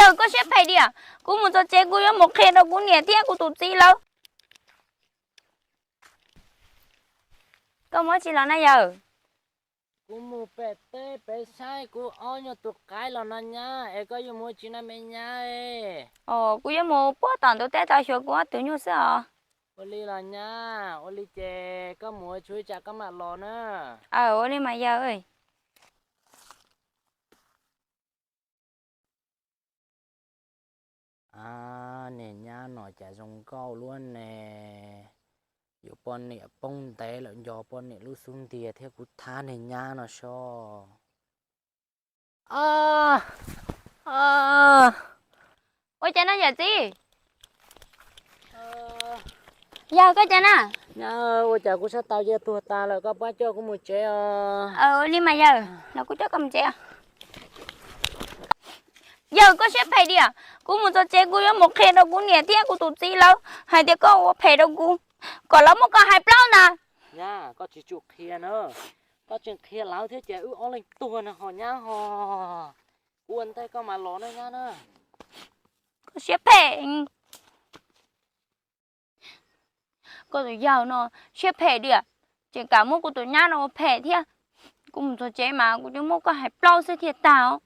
Koj siab phem diam, kuv mus txog tsev kuv yuav mus qhia rau kuv niam thiab kuv tus txiv lawv. Koj mus ua tsi los na yawg? Kuv mus pem teb pem saib kuv ob nyuag tus qaib los no nyab, es koj yuav mus ua tsi na me nyab? Kuv yuav mus puag tom ntug teb tod xyuas kuv ob tug nyuj xwb os. Ua li los nyab, ua li ces koj mus ua tsuag ib tsam koj mam los na. Aw, ua li mas yawg. Niag nyab no cas zoo nkauj luaj ne. Yuav poj niam poob ntev lawm nco poj niam lub xub ntiag thiab kuv thab niag nyab no soj. Ua cas no yawm txiv? Yawg koj cas na? Nyab, ua cas kuv sab taw cia tuag tas lawm, koj pab coj kuv mus tsev os. Li mas yawg, los kuv coj koj mus tsev. Yawg koj siab phem diam, kuv mus txog tsev kuv yuav mus qhia rau kuv niam thiab kuv tus txiv lawv hais tias koj ua phem rau kuv, kom lawv muab koj hais plaub ntag. Nyab, koj tsis tsum qhia na, koj tseem qhia lawv thiab ces wb ob leeg tuag no ho nyab ho. Kuv ua ntej koj mas los na nyab na. Koj siab phem. Koj tus yawg no siab phem diam, tseem kam muab kuv tus nyab no ua phem thiab. Kuv mus txog tsev mas kuv yuav muab koj hais plaub xwb thiaj tag os.